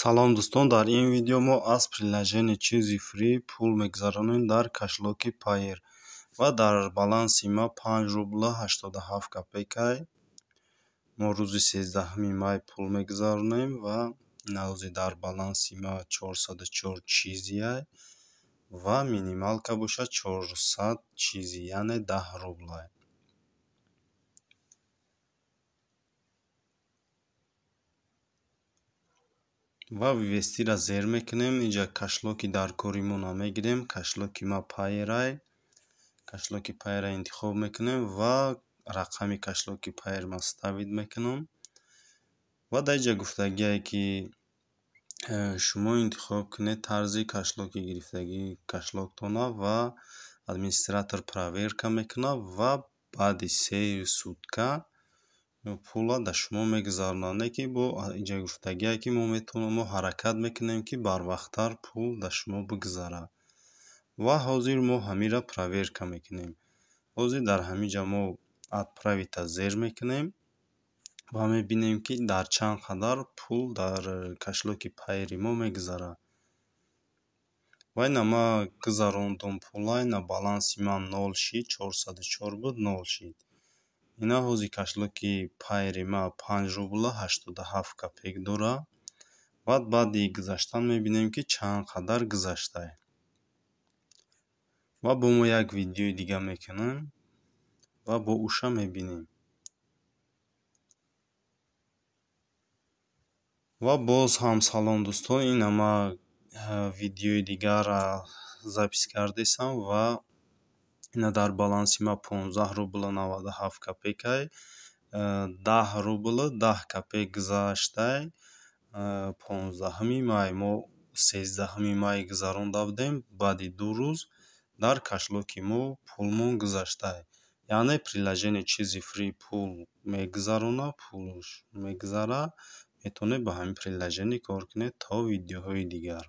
Салом, дӯстон! Дар ин видео мо аз приложение Чизи Фри пул мегузаронем дар кошелёки Payeer ва дар баланси ма 5 рубла 87 копейкай. Мо рӯзи 13 май пул мегузаронем ва навзи дар баланси ма 404 чизиай ва минималка бошад 400 чизи, яъне 10 рублай. Ва вывестиро зер мекунем. Инҷа кошелёки даркори мо намегирем. Кошелёки ма Payeer-ай. Кошелёки Payeer-ро интихоб мекунем ва рақами кошелёки Payeer ман вставить мекунам. Ва дар инҷа гуфтагие, ки шумо интихоб кунед тарзи кошелёки гирифтагии кошелёктона ва администратор проверка мекунад ва баъди 3 сутка пулро дар шумо мегузаронад. Не ки бо инҷа гуфтагие, ки мо метавонем, мо ҳаракат мекунем, ки барвақттар пул дар шумо бигузарад. Ва ҳозир мо ҳаминро проверка мекунем. Ҳозир дар ҳамин ҷа мо отправить-а зер мекунем ва мебинем, ки дар чанд қадар пул дар кошелёки Payeer-и мо мегузарад. Ва ина ман гузарондум пулро, ина баланси ман нол шид, 404 буд, нол шид. Ина ҳозир кошелёки Payeer-и ма 5 рубла 87 копеек дорад. Ва баъди гузаштан мебинем, ки чанд қадар гузаштае. Ва бо мо як видеои дига мекунем ва бо уша мебинем. Ва боз ҳам салом, дӯстон, ина ман видеои дигарро запись кардесам ва ина дар баланси ма 15 рубла 97 копейкай, 10 рубл 10 копейк гузаштай. 15 май, мо 13 май гузаронда будем, баъди 2 рӯз дар кошелёки мо пулмон гузаштай. Яъне приложение Чизи Фри пул мегузаронад, пулш мегузарад. Метавонед ба ҳамин приложение кор кунед. То видеоҳои дигар.